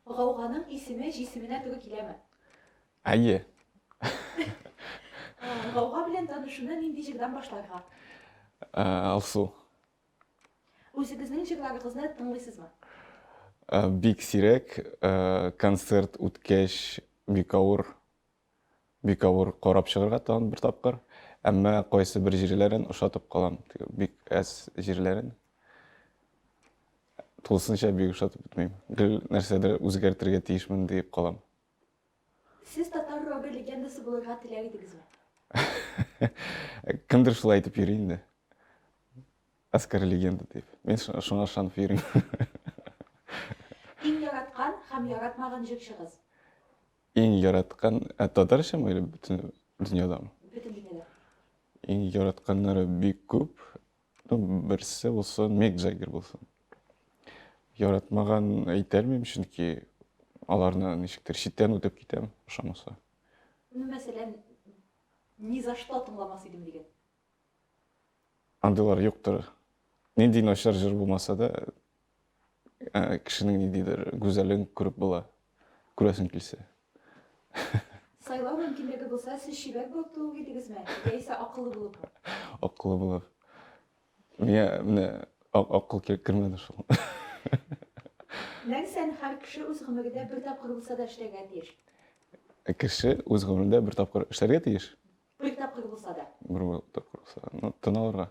Гауганың исеме җисеменә туры киләме? Әйе. Гауга белән танышуны нинди җырдан башларга? Алсу. Үзегезнең җырларыгызны тыңлыйсызмы? Бик сирәк. Концерт үткәч, бик авыр, бик авыр карап чыгарга тагын бер тапкыр. Әмма кайсы бер җирләрен ошатып калам. Бик әз җирләрен. Тулысынча бик ошатып бетмим. Гел нәрсәдер үзгәртергә тиешмен диеп калам. Сез татар рогы легендасы булырга теләр идегезме? Кемдер шулай әйтеп йөри инде. Оскар легенда дип. Мин шуңа ышанып йөрим. Иң яраткан һәм яратмаган җырчыгыз? Иң яраткан, ә татарчамы или бөтен дөньядамы? Бөтен дөньяда. Иң яратканнары бик күп. Ну, берсе булсын, Мик Джаггер булсын. Яратмаган әйтә алмыйм, чөнки аларны ничектер читтән үтеп китәм, ошамаса. Ну, мәсәлән, ни за что тыңламас идем дигән. Андыйлар юктыр. Нинди начар җыр булмаса да, э, кешенең ниндидер гүзәлен күреп була. Күрәсең килсә. Сайлау мөмкинлеге булса, сез чибәр булып туыр идегезме, яисә акыллы булыпмы? Акыллы булып. Миңа менә акыл килеп кермәде шул. Нәрсәне һәр кеше үз гомерендә бер тапкыр булса да эшләргә тиеш? Кеше үз гомерендә бер тапкыр эшләргә тиеш? Бер тапкыр булса да. Бер тапкыр булса да. Ну, тын алырга.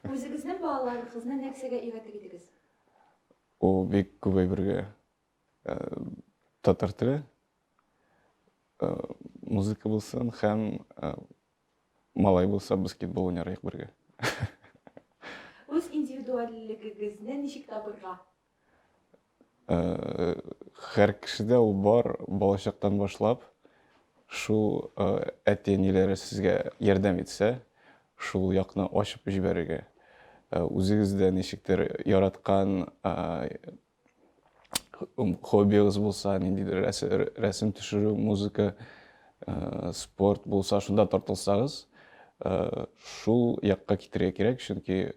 Үзегезнең балаларыгызны нәрсәгә өйрәтер идегез? Ул бик күп әйбергә. Э, татар теле, э, музыка булсын һәм э, малай булса баскетбол уйнарыйк бергә. Үз индивидуальлегегезне ничек табырга? Һәр кешедә ул бар, балачактан башлап, шул әти-әниләре сезгә ярдәм итсә, шул якны ачып җибәрергә. Үзегез дә ничектер яраткан хоббигыз булса, ниндидер рәсем төшерү, музыка, спорт булса, шунда тартылсагыз, шул якка китергә кирәк, чөнки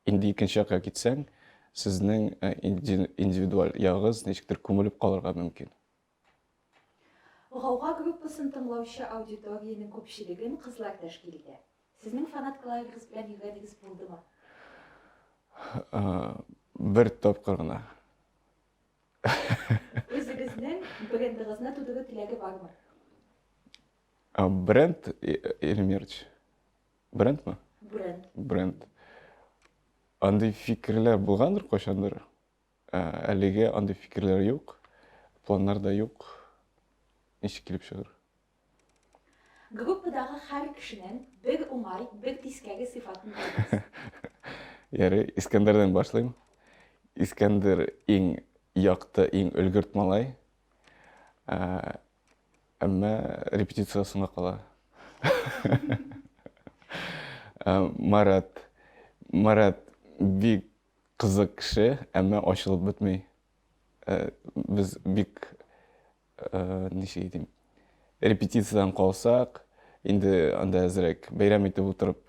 Инде икенче якка китсәң, сезнең э, индивидуаль ягыгыз ничектер күмелеп калырга мөмкин. Гауга группасын тыңлаучы аудиториянең күпчелеген кызлар тәшкил итә. Сезнең фанаткаларыгыз белән йөргәнегез булдымы? Э, бер тапкыр гына. Үзегезнең брендыгызны тудыру теләге бармы? Бренд или мерч? Брендмы? Бренд. Бренд. Андый фикерләр булгандыр кайчандыр. Ә, әлегә андый фикерләр юк. Планнар да юк. Ничек килеп чыгыр? Группадагы һәр кешенең бер уңай, бер тискәре сыйфатын әйтегез. Ярый, Искәндәрдән башлыйм. Искәндәр иң якты, иң өлгерт малай. Ә, Әмма репетиция соңга кала. Ә, Марат. Марат бик кызык кеше, әмма ачылып бетми. Ә, без бик ә, ничек әйтим, репетициядән калсак, инде анда әзрәк бәйрәм итеп утырып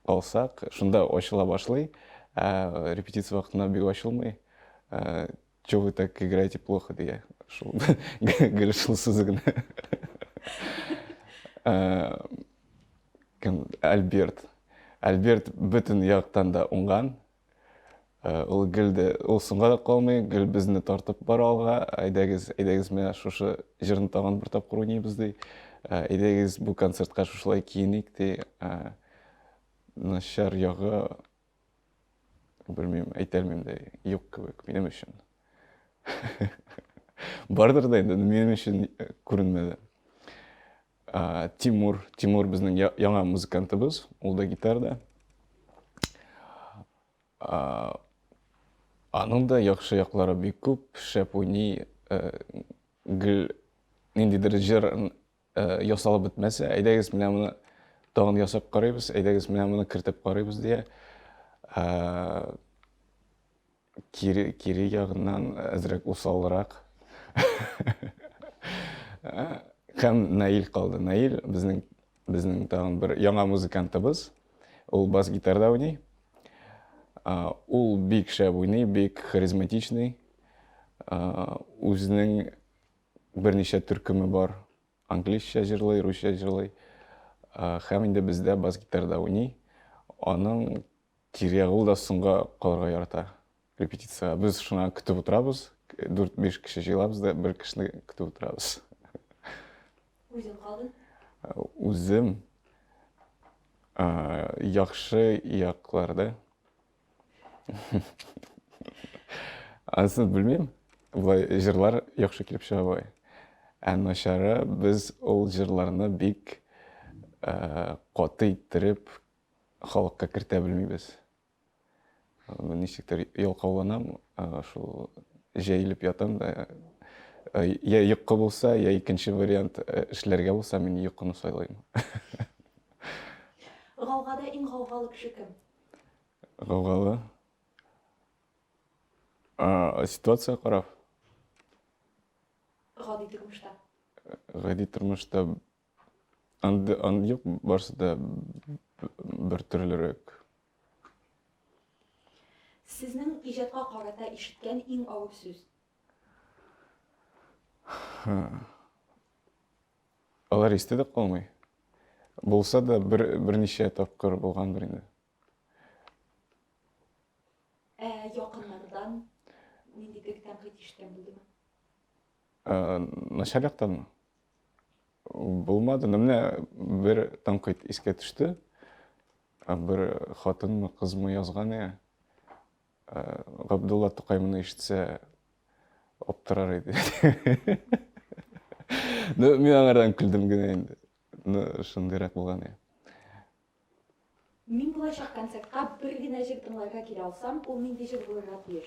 калсак, шунда ачыла башлый. Ә репетиция вакытында бик ачылмый. Ә, Че вы так играете плохо, дия. Шул гел шул сүзе генә. Э, кем? Альберт. Альберт бөтен яктан да уңган. Э, ул гел дә, ул соңга да калмый, гел безне тартып бара алга. Әйдәгез, әйдәгез, менә шушы җырны тагын бер тапкыр уйныйбыз ди. Э, әйдәгез, бу концертка шушылай киеник ди. Начар ягы Белмим, әйтә алмыйм да, юк кебек минем өчен. Бардыр да инде, минем өчен э, күренмәде. Тимур, Тимур безнең яңа музыкантыбыз, ул да гитарда. Аның да яхшы яклары бик күп, шәп уйный, э, гел ниндидер җыр Э, ясалып бетмәсә, әйдәгез менә моны тагын ясап карыйбыз, әйдәгез менә моны кертеп карыйбыз дия. Э, кире, кире ягыннан әзрәк усалрак. Э, һәм Наил калды. Наил безнең безнең тагын бер яңа музыкантыбыз. Ул бас гитарда уйный. Ул бик шәп уйный, бик харизматичный. Үзенең берничә төркеме бар. Английча җырлый, русча җырлый. Һәм инде бездә бас-гитарда уйный. Аның кире ягы ул да соңга калырга ярата репетициягә. Без шуңа көтеп утырабыз. Дүрт-биш кеше җыелабыз да бер кешене көтеп утырабыз. Үзең калдың? Үзем яхшы якларда. Анысын белмим. Болай җырлар яхшы килеп чыга болай. Ә начары без ул җырларны бик э, каты иттереп халыкка кертә белмибез. Ничектер ялкауланам, э, шул җәелеп ятам да. Э, я йокы булса, я икенче вариант эшләргә булса, мин йокыны сайлыйм. Гаугада иң гаугалы кеше кем? Гаугалы. Ситуация карап. Гади тормышта. Гади тормышта анда ан юк, барсы да бер төрлерәк. Сезнең иҗатка карата ишеткән иң авыр сүз? Алар истә дә калмый. Булса да бер берничә тапкыр булгандыр инде. Ә якыннардан ниндидер тәнкыйть ишеткән булдымы? Ә, начар яктанмы? Булмады. Но менә бер тәнкыйть искә төште. Бер хатынмы, кызмы язган иде. Габдулла Тукай моны ишетсә, аптырар иде. Ну, мин аңардан көлдем генә инде. Ну, шундыйрак булган иде. Мин булачак концертка бер генә җыр тыңларга килә алсам, ул нинди җыр булырга тиеш?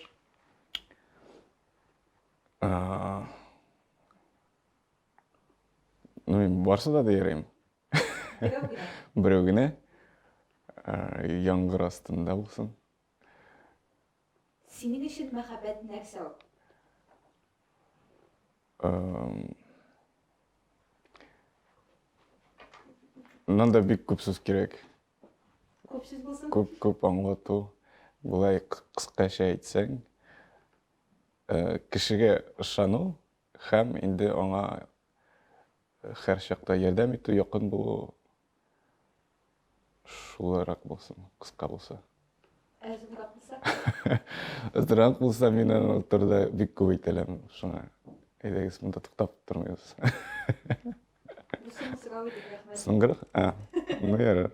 Ну, мин барсы да дияр идем. Берәү генә. Берәү генә. Яңгыр астында булсын. Синең өчен мәхәббәт нәрсә ул? Моннан да бик күп сүз кирәк. Күп сүз булсын? Күп, күп аңлату. Болай кыскача әйтсәң, э, кешегә ышану һәм инде аңа һәр чакта ярдәм итү, якын булу. Шулайрак булсын, кыска булса. Ә озынрак булса? Озынрак булса, мин аны турыда бик күп әйтә алам. Шуңа әйдәгез, монда туктап тормыйбыз. Бу соңгы сорау иде, рәхмәт. Соңгырак? А, ну ярар.